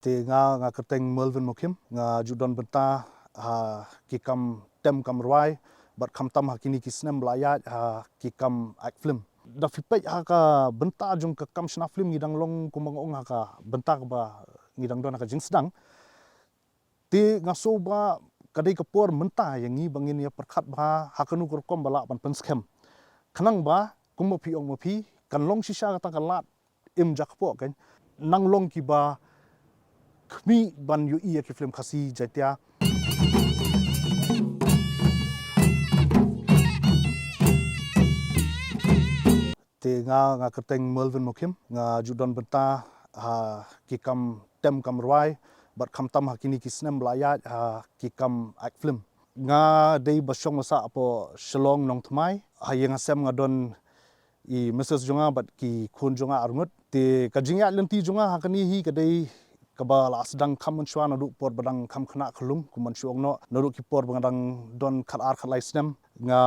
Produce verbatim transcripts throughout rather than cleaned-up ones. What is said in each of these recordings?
Te nga, nga kyrteng Melvin Mukhim, nga ju don bynta ha ki kam tem kam rwai, bad khamtam ha kine ki snem ba la ïaid ha ki kam act film. Da phi peit ha ka bynta jong ka kam shna film, ngi dang long kumba nga ong ha ka bynta kaba ngi dang don ha ka jingsdang. Te nga sngew ba ka dei ka por mynta ïa ngi ba ngin ïa pyrkhat bha ha kano ka rukom ba lah ban pynskhem. Khnang ba kumba phi ong ma phi, kan long shisha kata ka lad im jakpoh, kan nang long kiba khmih ban ïohi ïa ki film Khasi Jaiñtia. Te nga, nga kyrteng Melvin Mukhim, nga ju don bynta ha ki kam tem kam rwai, bad khamtam ha kine ki snem ba la ïaid ha ki kam act film. Nga dei ba shong ba sah hapoh Shillong Nongthymmai, ha ïing ha sem nga don i Missus jong nga bad ki khun jong nga arngut. Te ka jingïaid lynti jong nga ha kane hi ka dei kaba la sdang kham mynshuwa naduh por ba dang kham khynnah khyllung, kum ban shu ong noh, naduh ki por ba nga dang don khatar khatlai snem. Nga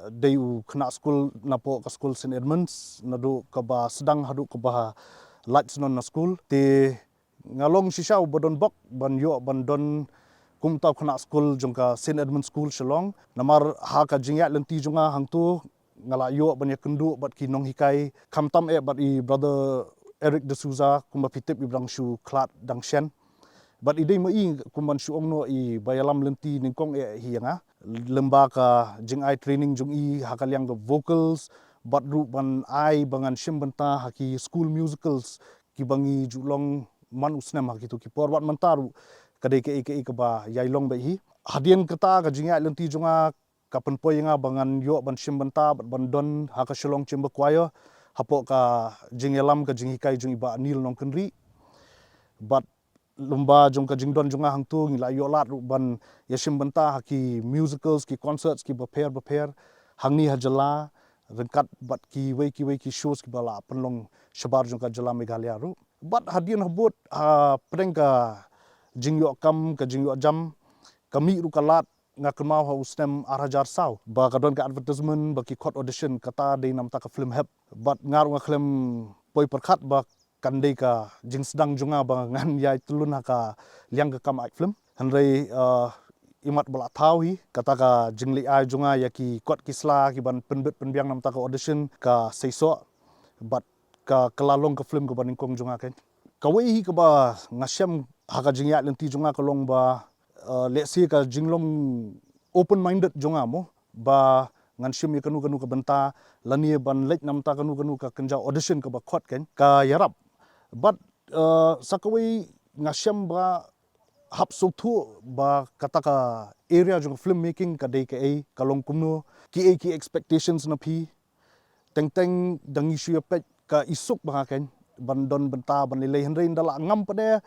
dei u khynnah skul napoh ka skul Saint Edmunds, naduh kaba sdang haduh kaba lait shnong na skul. Te nga long shisha uba don bok ban ïoh ban don kum uta u khynnah skul jong ka Saint Edmund School Shillong. Namar ha ka jingïaid lynti jong nga hangto nga la ïoh ban ïakynduh bad ki nonghikai, khamtam eh bad i brother Eric D'Souza, kumba phi tip i ba dang shu khlad dang shen. Bad i dei ma i, kum ban shu ong noh, i ba ïalam lynti nyngkong eh hi ïa nga. Lymba ka jingai training jong i ha ka liang ka vocals, bad ruh ban ai ba ngan shim bynta ha ki school musicals kiba ngi ju long man u snem ha kito ki por, wat mynta ruh ka dei kaei kaei kaba ïai long beit hi. Hadien kata ka jingïaid lynti jong nga ka pynpoi ïa nga ba ngan ïoh ban shim bynta bad ban don ha ka Shillong Chamber Choir, hapoh ka jingïalam ka jinghikai jong i Bah Neil Nongkynrih. Bad lymba jong ka jingdon jong nga hangto, ngi la ïoh lad ruh ban ïashim bynta ha ki musicals, ki concerts kiba pher bapher hangne ha jylla, ryngkat bad kiwei kiwei ki shows kiba la pynlong shabar jong ka jylla Meghalaya ruh. Bad hadien habud, ha pdeng ka jingïoh kam, ka jingïoh jam, ka mih ruh ka lad, nga kynmaw ha u snem ar hajar saw ba ka don ka advertisement ba ki khot audition, kata dei namar ka film Hep. Bad nga ruh nga khlem poi pyrkhat ba kan dei ka jingsdang jong nga ba ngan ïai tylli ha ka liang ka kam act film. Hynrei, eh, imat ba la thaw hi, kata ka jingleh ai jong nga ïa ki kot ki sla kiban pynbit pynbiang namar ka audition ka seisoh. Bad ka, ka la long ka film kaba nyngkong jong nga, kan. Kawei hi kaba nga shem ha ka jingïaid lynti jong nga ka long ba, eh, lehse ka jinglong open minded jong nga mo, ba ngan shim ïa kano kano ka bynta, lane ban leit namar kano kano ka kynja audition kaba khot, kan, ka ïarap. Bad, eh, sa kawei nga shem ba hap sngewthuh ba kata ka area jong filmmaking ka dei kaei, ka long kumno, kiei ki expectations na phi. Teng teng da ngi shu ïa peit ka isuk ba nga, kan, ban don bynta ban lei lei, hynrei ynda la ngam pat de,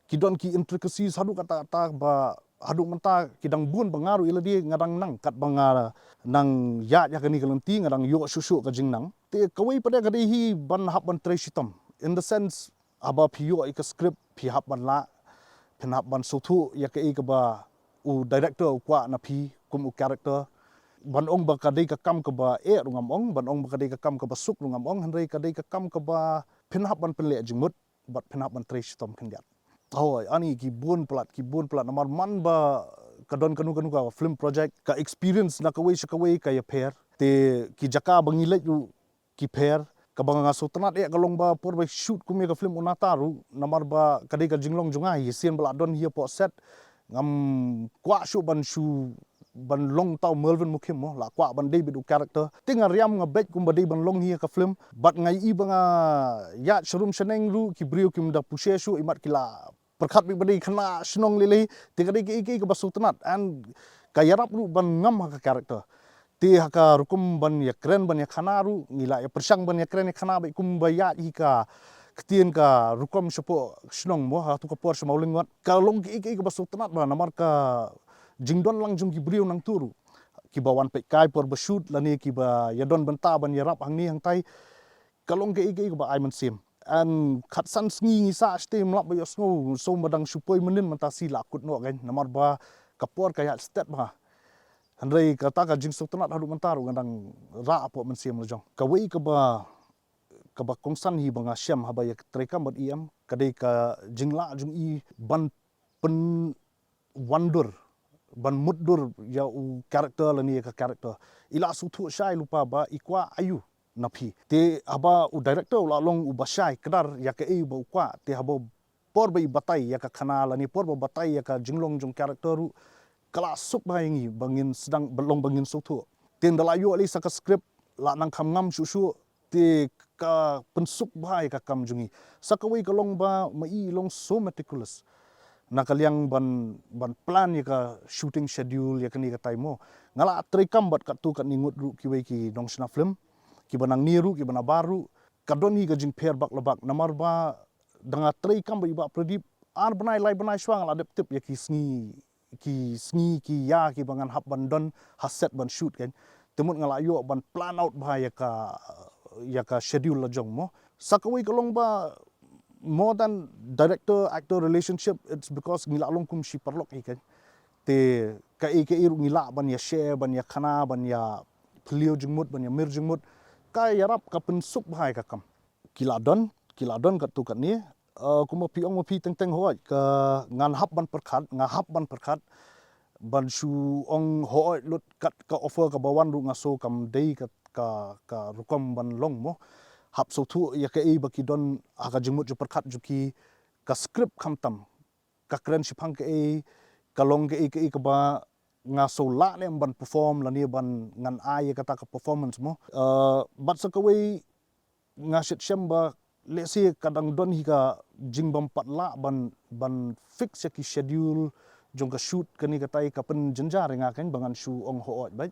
ki don ki intricacies haduh katta katta ba haduh mynta ki dang bun ba nga ruh ïa lade nga dang nang, katba nga nang ïaid ïa kane ka lynti nga dang ïoh shuh shuh ka jingnang. Te kawei pat de ka dei hi ban hap ban trei shitom. In the sense, haba phi ïoh ïa ka script, phi hap ban lah, phin hap ban sngewthuh ïa kaei kaba u director u kwah na phi kum u character. Ban ong ba ka dei ka kam kaba eh ruh ngam ong, ban ong ba ka dei ka kam kaba suk ruh ngam ong, hynrei ka dei ka kam kaba phin hap ban pynleh jingmut bad phin hap ban trei shitom khyndiat. Hooid, ani ki bun palat, ki bun palat, namar man ba ka don kano kano ka film project, ka experience na kawei sha kawei ka ïapher. Te ki jaka ba ngi leit ruh ki pher. Kaba nga sngewtynnat eh ka long ba por ba shoot kum ïa ka film Unata ruh, namar ba ka dei ka jinglong jong nga hi, sien ba la don hi hapoh set, ngam kwah shuh ban shu ban long tau Melvin Mukhim mo, la kwah ban dei beit u character. Te nga riam nga beit kumba dei ban long hi ïa ka film, bad nga ïohi ba nga ïaid sharum shaneng ruh ki briew kim da pyrshah shuh, imat ki la pyrkhat beit ba dei khynnah shnong lei lei, te ka dei kaei kaei kaba sngewtynnat, and ka ïarap ruh ban ngam ha ka character. Te ha ka rukom ban ïakren ban ïakhana ruh, ngi la ïa pyrshang ban ïakren ïakhana beit kumba ïaid hi ka ktien ka rukom shapoh shnong mo, ha tu ka por sha Mawlyngkot. Ka long kaei kaei kaba sngewtynnat ba namar ka jingdon lang jong ki briew nangtu ruh, kiba wan peit kai por ba shoot lane kiba ïa don bynta ban ïarap hangne hangtai, ka long kaei kaei kaba ai mynsiem. And khatsan sngi ngi sah shatei, ym lah ba ïohsngew, so ma dang shu poi mynnin mynta shi la kut noh, kan, namar ba ka por ka ïaid stet bha. Hynrei kata ka jingsngewtynnat haduh mynta ruh nga dang rah hapoh mynsiem la jong. Kawei kaba kaba kongsan hi ba nga shem haba ïa trei kam bad i em, ka dei ka jinglah jong i ban pynwandur, ban mutdur ïa u character lane ïa ka character. I la sngewthuh shai lypa ba i kwah aïu na phi. Te haba u director u la long uba shai kdar ïa kaei ba u kwah, te haba por ba i batai ïa ka khana lane por ba batai ïa ka jinglong jong character ruh, ka la suk bha ïa ngi ba ngin sdang, ba long ba ngin sngewthuh. Te ynda la ïoh lei sa ka script, la nang kham ngam shuh shuh, te ka pynsuk bha ïa ka kam jong ngi. Sa kawei ka long ba ma i long so meticulous na ka liang ban, ban plan ïa ka shooting schedule ïa kane ka time mo. Nga la trei kam bad katto katne ngut ruh kiwei ki nongshna film, kiba nangne ruh, kiba nabar ruh, ka don hi ka jingpher bak la bak, namar ba da nga trei kam bad i Bah Pradip ar bnai lai bnai shuwa nga la dep tip ïa ki sngi, ki sngi ki ïa kiba ngan hap ban don ha set ban shoot kan. Te mut nga la ïoh ban plan out bha ïa ka, ïa ka schedule la jong mo. Sa kawei ka long ba more than director actor relationship, it's because ngi la long kum shi paralok hi kan. Te kaei kaei ruh ngi lah ban ïa share, ban ïa khana, ban ïa phylliew jingmut, ban ïa mir jingmut. Ka ïarap, ka pynsuk bha ïa ka kam. Ki la don, ki la don katto katne. Uh, kumba phi ong ma phi teng teng hooid, ka ngan hap ban pyrkhat, nga hap ban pyrkhat ban shu ong hooid lut kat ka offer kaba wan ruh nga sngew kam dei ka, ka, ka rukom ban long mo. Hap sngewthuh ïa kaei ba ki don ha ka jingmut jingpyrkhat jong ki, ka script khamtam, ka kren shaphang kaei, ka long kaei kaei kaba nga sngew lah ne em ban perform lane ban ngan ai ïa kata ka performance mo. Uh, bad sa kawei nga shet shem ba lehse ka dang don hi ka jingbym pat lah ban, ban fix ïa ki schedule jong ka shoot kane katai, ka pynjynjar ïa nga kan ba ngan shu ong hooid bad.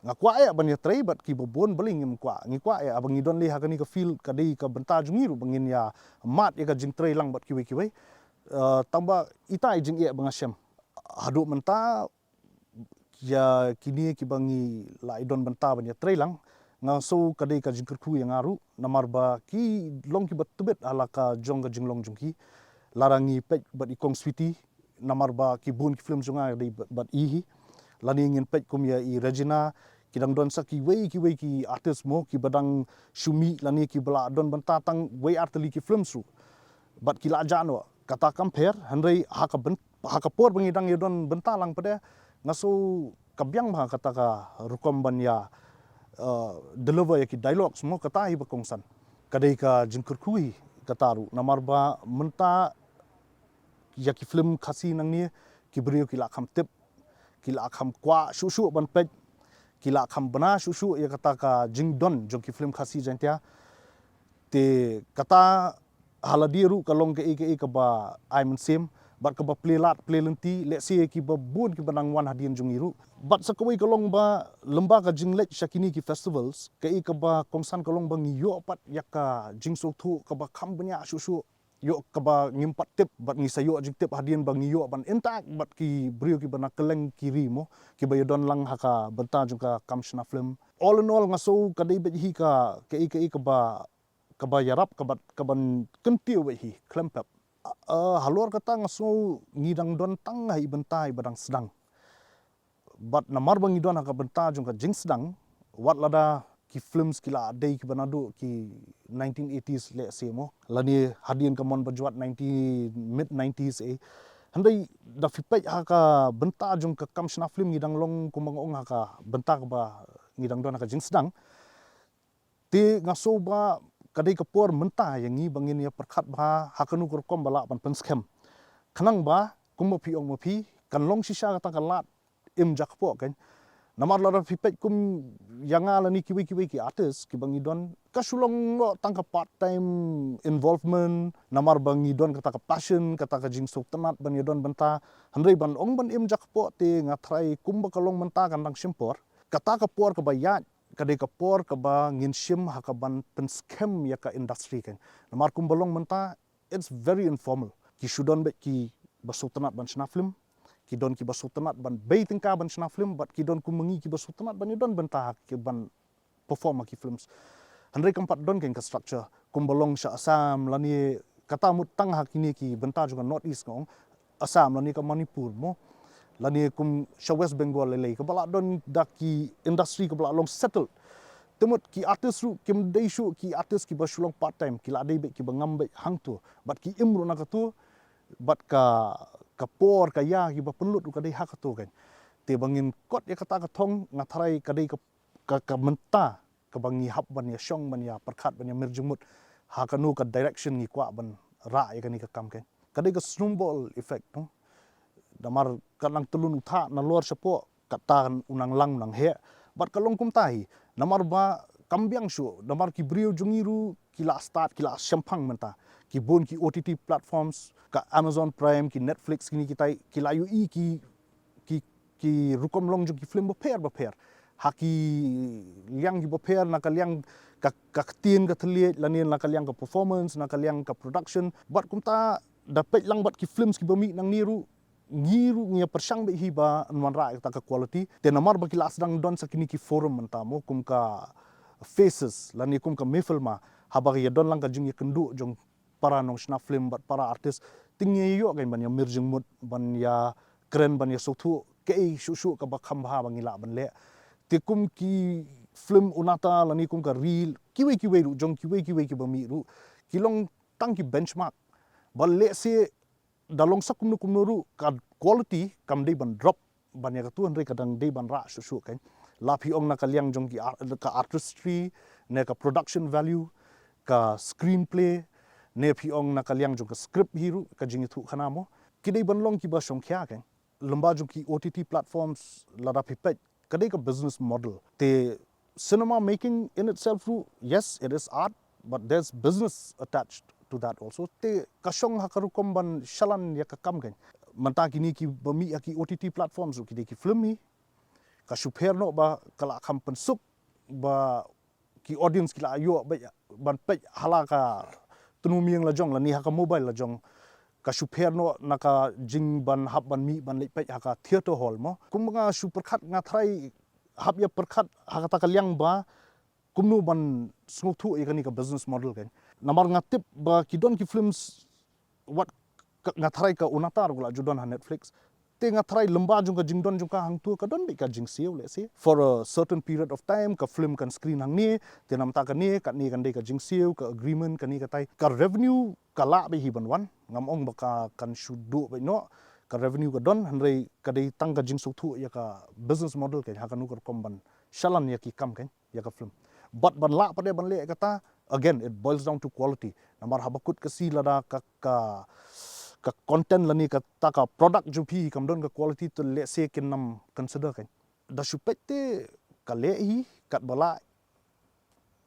Nga kwah ïa ban ïa trei bad kiba bun, balei ngim kwah? Ngi kwah ïa, haba ngi don lei ha kane ka field ka dei ka bynta jong ngi ruh ba ngin ïa mad ïa ka jingtrei lang bad kiwei kiwei. Uh, tangba ita i jingeh ba nga shem haduh mynta ïa kine kiba ngi la ïa don bynta ban ïa trei lang, nga sngew ka dei ka jingkyrkhu ïa nga ruh, namar ba ki long kiba tbit ha la ka jong ka jinglong jong ki. Lada ngi peit bad i Kong Sweety, namar ba ki bun ki film jong nga dei bad, bad i hi. Lane ngin peit kum ïa i Regina, ki dang don sa kiwei kiwei ki artist mo, kiba dang shu mih lane kiba la don bynta tang wei ar tylli ki films ruh. Bad ki la jah noh, kata kam pher, hynrei ha ka byn-, ha ka por ba ngi dang ïa don bynta lang pat de, nga sngew ka biang bha kata ka rukom ban ïa, uh, deliver ïa ki dialogues mo, kata hi ba kongsan. Ka dei ka jingkyrkhu hi kata ruh, namar ba mynta ïa ki film Khasi nangne, ki briew ki la kham tip, ki la kham kwah shuh shuh ban peit, ki la kham bna shuh shuh ïa kata ka jingdon jong ki film Khasi Jaiñtia. Te kata ha lade ruh ka long kaei kaei kaba ai mynsiem, bad kaba plie lad plie lynti, lehse kiba bun kiba nang wan hadien jong ngi ruh. Bad sa kawei ka long ba lyngba ka jingleit sha kine ki festivals, kaei kaba kongsan ka long ba ngi ïoh pat ïa ka jingsngewthuh kaba kham bniah shuh shuh, ïoh kaba ngim pat tip, bad ngi sa ïoh jingtip hadien ba ngi ïoh ban interact bad ki briew kiba na kylleng ki ri mo, kiba ïa don lang ha ka bynta jong ka kam shna film. All in all, nga sngew ka dei beit hi ka, kaei kaei kaba, kaba ïarap, kaba, kaban kyntiew beit hi khlem pep. Uh, halor kata nga sngew ngi dang don tang ha i bynta iba dang sdang. Bad namar ba ngi don ha ka bynta jong ka jingsdang, wat lada ki films ki la dei kiba naduh ki nineteen eighties lehse mo, lane hadien ka Mon Bajwat nineteen, mid nineties eh. Hynrei da phi peit ha ka bynta jong ka kam shna film ngi dang long kumba nga ong ha ka bynta kaba ngi dang don ha ka jingsdang. Te nga sngew ba ka dei ka por mynta ïa ngi ba ngin ïa pyrkhat bha ha kano ka rukom ba lah ban pynskhem. Khnang ba kumba phi ong ma phi, kan long shisha kata ka lad im jakpoh kan. Namar lada phi peit kum ïa nga lane kiwei kiwei ki artist kiba ngi don, ka shu long noh tang ka part time involvement, namar ba ngi don kata ka passion, kata ka jingsngewtynnat ban ïa don bynta. Hynrei ban ong ban im jakpoh te nga tharai kumba ka long mynta kan dang shim por. Kata ka por kaba ïaid ka dei ka por kaba ngin shim ha kaban pynskhem ïa ka industry kan. Namar kumba long mynta, it's very informal. Ki shu don beit kiba sngewtynnat ban shna film, ki don kiba sngewtynnat ban bei tyngka ban shna film, bad ki don kum ma ngi kiba sngewtynnat ban ïa don bynta ha ki ban perform ha ki films. Hynrei kam pat don kein ka structure kumba long sha Assam lane kata mut tang ha kine ki bynta jong ka North East nga ong, Assam lane ka Manipur mo, lane kum sha West Bengal lei lei kaba la don da ki industry kaba la long settled. Te mut ki artist ruh kim dei shuh ki artist kiba shu long part time, ki la dei beit kiba ngam beit hangto. Bad ki im ruh na kato, bad ka, ka por ka ïa kiba pynlut ruh ka dei ha kato kan. Te ba ngin kot ïa kata ka thong, nga tharai ka dei ka, ka, ka mynta kaba ngi hap ban ïa shong, ban ïa pyrkhat, ban ïa mir jingmut ha kano ka direction ngi kwah ban rah ïa kane ka kam kan. Ka dei ka snowball effect, no. Namar ka nang tylun u thah nalor shapoh, kata u nang lang u nang heh. Bad ka long kumta hi. Namar ba kam biang shuh, namar ki briew jong ngi ruh ki la start, ki la shemphang mynta. Ki bun ki O T T platforms, ka Amazon Prime, ki Netflix, kine kitai, ki la ïohi ki, ki, ki rukom long jong ki film bapher bapher. Ha ki liang kiba pher, na ka liang ka, ka ktien ka thylliej, lane na ka liang ka performance, na ka liang ka production. Bad kumta da peit lang bad ki films kiba mih nangne ruh, ngi ruh ngi ïa pyrshang beit hi ban wanrah ïa kata ka quality. Te namar ba ki la sdang don sa kine ki forum mynta mo, kum ka FACES lane kum ka MeFilMA, haba ka ïa don lang ka jingïakynduh jong para nongshna film bad para artist, te ngi ïoh kan ban ïa mir jingmut, ban ïa kren, ban ïa sngewthuh kaei shuh shuh kaba kham bha ba ngi lah ban leh. Te kum ki film Unata lane kum ka Reel, kiwei kiwei ruh, jong kiwei kiwei kiba mih ruh, ki long tang ki benchmark. Ba lehse da long sa kumno kumno ruh, ka quality kam dei ban drop ban ïa kato, hynrei ka dang dei ban rah shuh shuh kan. La phi ong na ka liang jong ki ar-, ka artistry, ne ka production value, ka screenplay, ne phi ong na ka liang jong ka script hi ruh, ka jingïathuhkhana mo, ki dei ban long kiba shongkhia kan. Lyngba jong ki O T T platforms, lada phi peit, ka dei ka business model. Te cinema making in itself ruh, yes, it is art, but there's business attached to that also. Te ka shong ha ka rukom ban shalan ïa ka kam kan. Mynta kine kiba mih ha ki O T T platforms ruh, ki dei ki film hi. Ka shu pher noh ba ka la kham pynsuk ba ki audience ki la ïoh beit ban peit ha la ka tnum ïing la jong lane ha ka mobile la jong. Ka shu pher noh na ka jing ban hap ban mih ban leit peit ha ka theatre hall mo. Kumba nga shu pyrkhat, nga tharai hap ïa pyrkhat ha kata ka liang ba kumno ban sngewthuh ïa kane ka business model kan. Namar nga tip ba ki don ki films, wat ka, nga tharai ka Unata ruh ka la ju don ha Netflix. Te nga tharai lyngba jong ka jingdon jong ka hangto ka don beit ka jingsiew, let's say, for a certain period of time, ka film kan screen hangne, te namta kane, kane kan dei ka jingsiew, ka agreement, kane katai. Ka revenue ka lah beit hi ban wan, ngam ong ba ka kan shu duh beit noh, ka revenue ka don, hynrei ka dei tang ka jingsngewthuh ïa ka business model kan, ha kano ka rukom ban shalan ïa ki kam kan, ïa ka film. Bad ban lah pat de ban leh kata, again, it boils down to quality. Namar haba kut ka sngi lada ka, ka, ka content lane kata ka product jong phi kam don ka quality, te lehse kin ym consider kan. Da shu peit te ka leh hi katba lah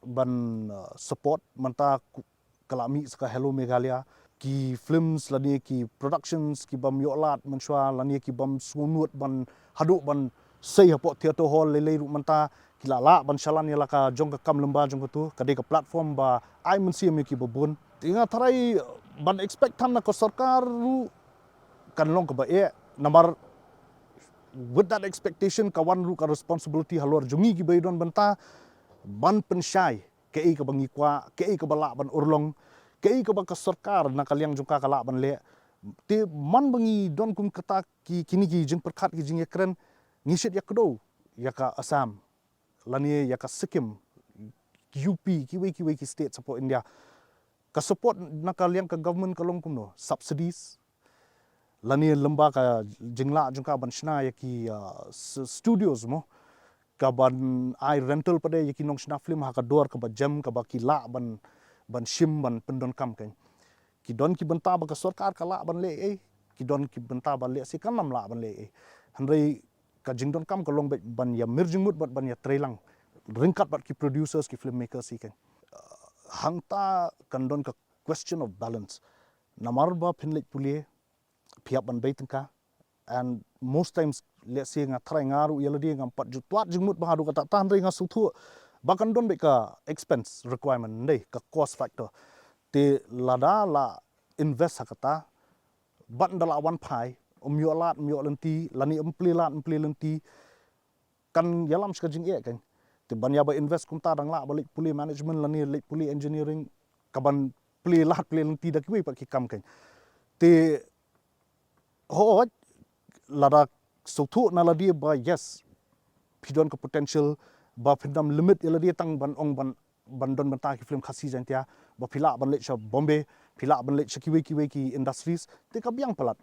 ban, uh, support, mynta ku-, ka la mih sa ka Hello Meghalaya, ki films lane ki productions kibym ïoh lad mynshuwa lane kibym sngewnud ban haduh ban sei hapoh theatre hall, lei lei ruh mynta ki la lah ban shalan ïa la ka jong ka kam lyngba jong kato, ka dei ka platform ba ai mynsiem ïa kiba bun. Te nga tharai ban expect than na ka sorkar ruh kan long kaba eh, namar with that expectation ka wan ruh ka responsibility halor jong ngi kiba ïadon bynta ban pynshai kaei kaba ngi kwah, kaei kaba lah ban urlong, kaei kaba ka sorkar na ka liang jong ka ka lah ban leh. Te man ba ngi don kum kata ki, kine ki jingpyrkhat, ki jingïakren, ngi shait ïakdew ïa ka Assam lane ïa ka Sikkim, U P, kiwei kiwei ki state hapoh India. Ka support na ka liang ka government ka long kumno? Subsidies lane lyngba ka jinglah jong ka ban shna ïa ki, uh, s-, studios mo, ka ban ai rental pat de ïa ki nongshna film ha ka dor kaba jem, kaba ki lah ban, ban shim, ban pyndonkam kan. Ki don ki bynta ba ka sorkar ka lah ban leh ei, ki don ki bynta ba lehse kan ym lah ban leh ei. Hynrei ka jingdonkam ka long beit ban ïa mir jingmut bad ban ïa treilang ryngkat bad ki producers, ki filmmakers hi kan. Uh, hangta kan don ka question of balance. Namar ba phin leit pule, phi hap ban bei tyngka. And most times, let's say, nga tharai nga ruh ïa lade ngam pat ju twad jingmut ba haduh katta, hynrei nga sngewthuh ba kan don beit ka expense requirement, dei ka cost factor. Te lada la invest ha kata, bad ynda la wan phai, ym ïoh lad, ym ïoh lynti, lane ym plie lad, ym plie lynti, kan ïalam sha ka jingeh kan. Te ban ïa ba invest kumta dang lah ba leit pule management lane leit pule engineering, ka ban plie lad plie lynti da kiwei pat ki kam kan. Te hooid, lada sngewthuh na lade ba yes, phi don ka potential, ba phin dam limit ïa lade tang ban ong ban, ban don bynta ki film Khasi Jaiñtia, ba phi lah ban leit sha Bombay, phi lah ban leit sha kiwei kiwei ki industries, te ka biang palat.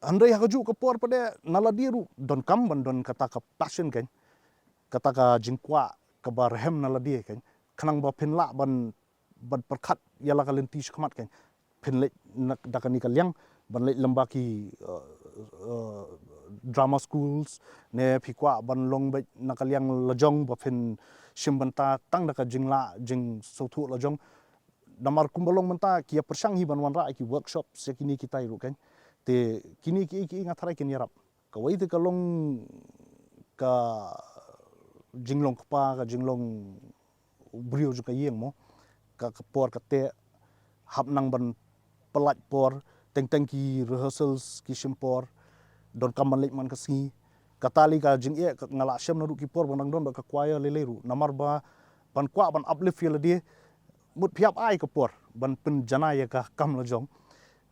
Hynrei ha kajuh ka por pat de na lade ruh donkam ban don kata ka passion kein, kata ka jingkwah kaba rhem na lade kein, khnang ba phin lah ban, ban pyrkhat ïa la ka lynti shakhmat kein. Phin leit na, da kane ka liang, ban leit lem bad ki, uh, uh, drama schools, ne phi kwah ban long beit na ka liang lajong ba phin shim bynta tang da ka jinglah jingsngewthuh lajong. Namar kumba long mynta ki ïa pyrshang hi ban wanrah ïa ki workshop ïa kine kitai ruh kein. Te kine kiei kiei nga tharai kin ïarap. Kawei te ka long ka jinglong kpa, ka jinglong briew jong ka ïing mo. Ka, ka por ka teh, hap nang ban pyllait por, teng teng ki rehearsals ki shim por, donkam ban leit man ka sngi. Kata lei ka jingeh, ka, nga la shem naduh ki por ba nga dang don bad ka choir lei lei ruh. Namar ba ban kwah ban uplift ïa lade, mut phi hap ai ka por ban pynjanai ïa ka kam lajong.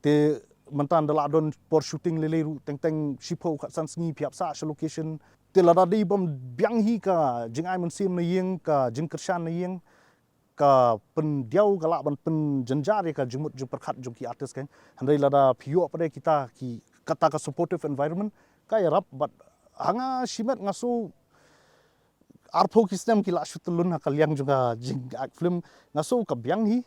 Te mynta da la don por shooting lei lei ruh, teng teng shiphew khatsan sngi phi hap sah sha location. Te lada dei bym biang hi ka jingai mynsiem na ïing, ka jingkyrshan na ïing, ka pyndiaw ka lah ban pynjynjar ïa ka jingmut jingpyrkhat jong ki artist kein. Hynrei lada phi ïoh pat de kita ki, kata ka supportive environment, ka ïarap. Bad ha nga shimet nga sngew arphew ki snem ki la shu tylli ha ka liang jong ka jingak film, nga sngew ka biang hi.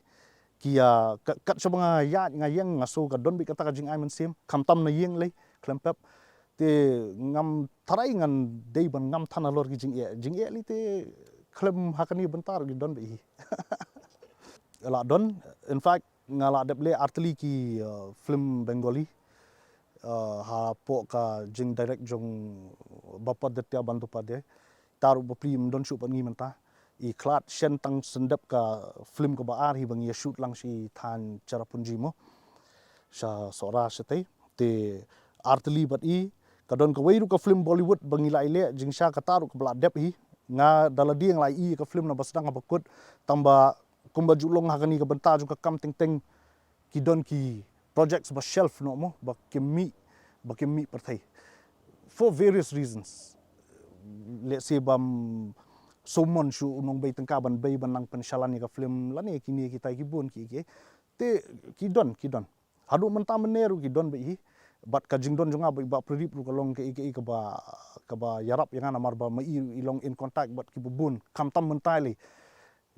Ki ïa, ka, kat shaba nga ïaid nga ïeng, nga sngew ka don beit kata ka jingai mynsiem, khamtam na ïing lei, khlem pep. Te ngam tharai ngan dei ban ngam than halor ki jingeh. Jingeh lei te khlem ha kane bynta ruh ki don beit hi. La don, in fact, nga la dep leh artylli ki, uh, film Bengali, uh, hapoh ka jingdirect jong Bappaditya Bandyopadhyay. Ta ruh bapli ym don shuh bad ngi mynta. I khlad shen tang shen dep ka film kaba ar hi ba ngi ïa shoot lang sha thaiñ Cherrapunji mo, sha Sohra shatei. Te artylli bad i, ka don kawei ruh ka film Bollywood ba ngi la ïaleh jingshisha, kata ruh kaba la dep hi. Nga da lade nga la ïohi ka film naba sdang haba kut, tangba kumba ju long ha kane ka bynta jong ka kam teng teng, ki don ki projects ba shelf noh mo, ba kim mih, ba kim mih pyrthei for various reasons. Let's say bym sumon shuh u nongbei tyngka ban bei ban nang pynshalan ïa ka film, lane kine kitai ki bun ki, ki. Te ki don, ki don. Haduh mynta mynne ruh ki don beit hi. Bad ka jingdon jong nga bad i Bah Pradip ruh ka long kaei kaei kaba, kaba ïarap ïa nga namar ba ma i, i long in contact bad kiba bun, khamtam mynta lei,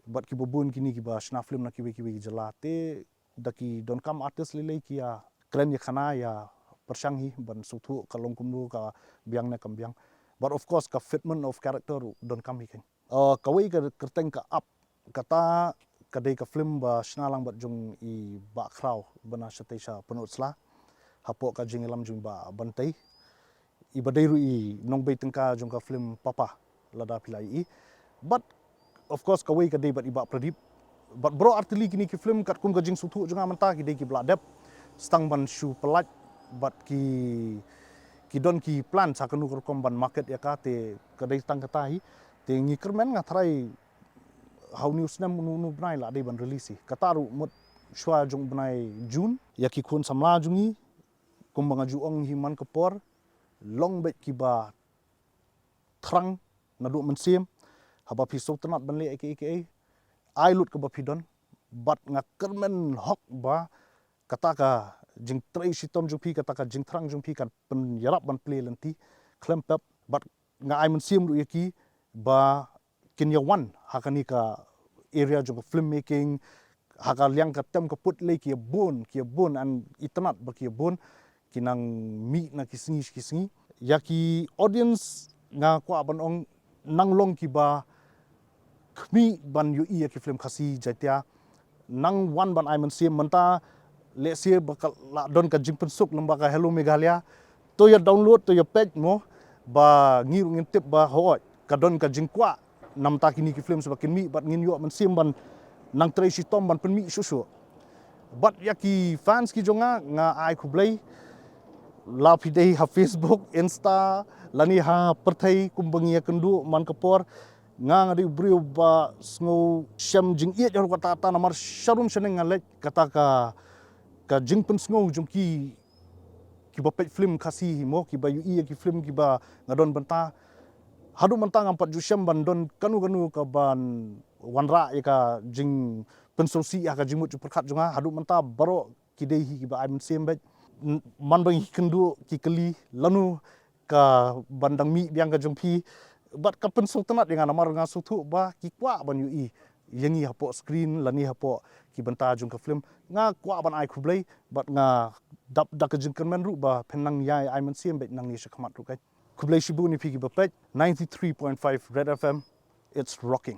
bad kiba bun kine kiba shna film na kiwei kiwei ki jylla. Te da ki donkam artist lei lei ki ïa kren ïa khana, ïa pyrshang hi ban sngewthuh ka long kumno, ka biang ne kam biang. But of course ka fitment of character ruh donkam hi kein. Uh, kawei ka kyrteng ka Ap, kata ka dei ka film ba shna lang bad jong i Bah Khraw ba na shatei sha Pynursla, hapoh ka jingïalam jong i Bah Bantei, iba dei ruh i nongbei tyngka jong ka film Papa, lada phi la ïohi. But of course kawei ka dei bad i Bah Pradip. Bad baroh artylli kine ki film katkum ka jingsngewthuh jong nga mynta ki dei kiba la dep, sdang ban shu pyllait, bad ki, ki don ki plan sa kano ka rukom ban market ïa ka, te ka dei tang kata hi. Te ngi kyrmen, nga tharai ha une u snem, une, une u bnai la dei ban release hi. Kata ruh mut shuwa jong u bnai June. Ïa ki khun samla jong ngi, kumba nga ju ong hi man ka por, long beit kiba thrang naduh mynsiem, haba phi sngewtynnat ban leh kaei kaei, ai lut kaba phi don. Bad nga kyrmen hok ba kata ka jingtrei shitom jong phi, kata ka jingthrang jong phi kan pynïarap ban plie lynti, khlem pep. Bad nga ai mynsiem ruh ïa ki ba kin ïa wan ha kane ka area jong ka filmmaking, ha ka liang ka tem ka put lei ki ïa bun, ki ïa bun, and itynnat ba ki ïa bun, ki nang mih na ki sngi ki sngi. Ïa ki audience nga kwah ban ong, nang long kiba khmih ban ïohi ïa ki film Khasi Jaiñtia, nang wan ban ai mynsiem mynta, lehse ba ka la don ka jingpynsuk lem bad ka Hello Meghalaya, to ïa download, to ïa peit mo, ba ngi ruh ngin tip ba hooid ka don ka jingkwah na mynta kine ki film, shuh ba kin mih bad ngin ïoh mynsiem ban nang trei shitom ban pynmih shuh shuh. Bad ïa ki fans ki jong nga, nga ai khublei, la phi dei ha Facebook, Insta, lane ha pyrthei kumba ngi ïa kynduh man ka por. Nga, nga dei u briew ba sngew shem jingïeit ïa ruh kata kata, namar sharum shaneng nga leit, kata ka, ka jingpynsngew jong ki, kiba peit film Khasi hi mo, kiba ïohi ïa ki film kiba nga don bynta. Haduh mynta ngam pat ju shem ban don kano kano ka ban wanrah ïa ka jingpynsngewsih ha ka jingmut jingpyrkhat jong nga. Haduh mynta baroh ki dei hi kiba ai mynsiem beit. N-, man ba ngi kynduh ki kylli lano ka ban dang mih biang ka jong phi, bad ka pynsngewtynnat ïa nga namar nga sngewthuh ba ki kwah ban ïohi ïa ngi hapoh screen lane hapoh ki bynta jong ka film. Nga kwah ban ai khublei bad nga dap da ka jingkyrmen ruh ba phin nang ïai ai mynsiem beit nangne sha khmat ruh. Khublei shibun ïa phi kiba peit. Ninety-three point five Red F M, it's rocking.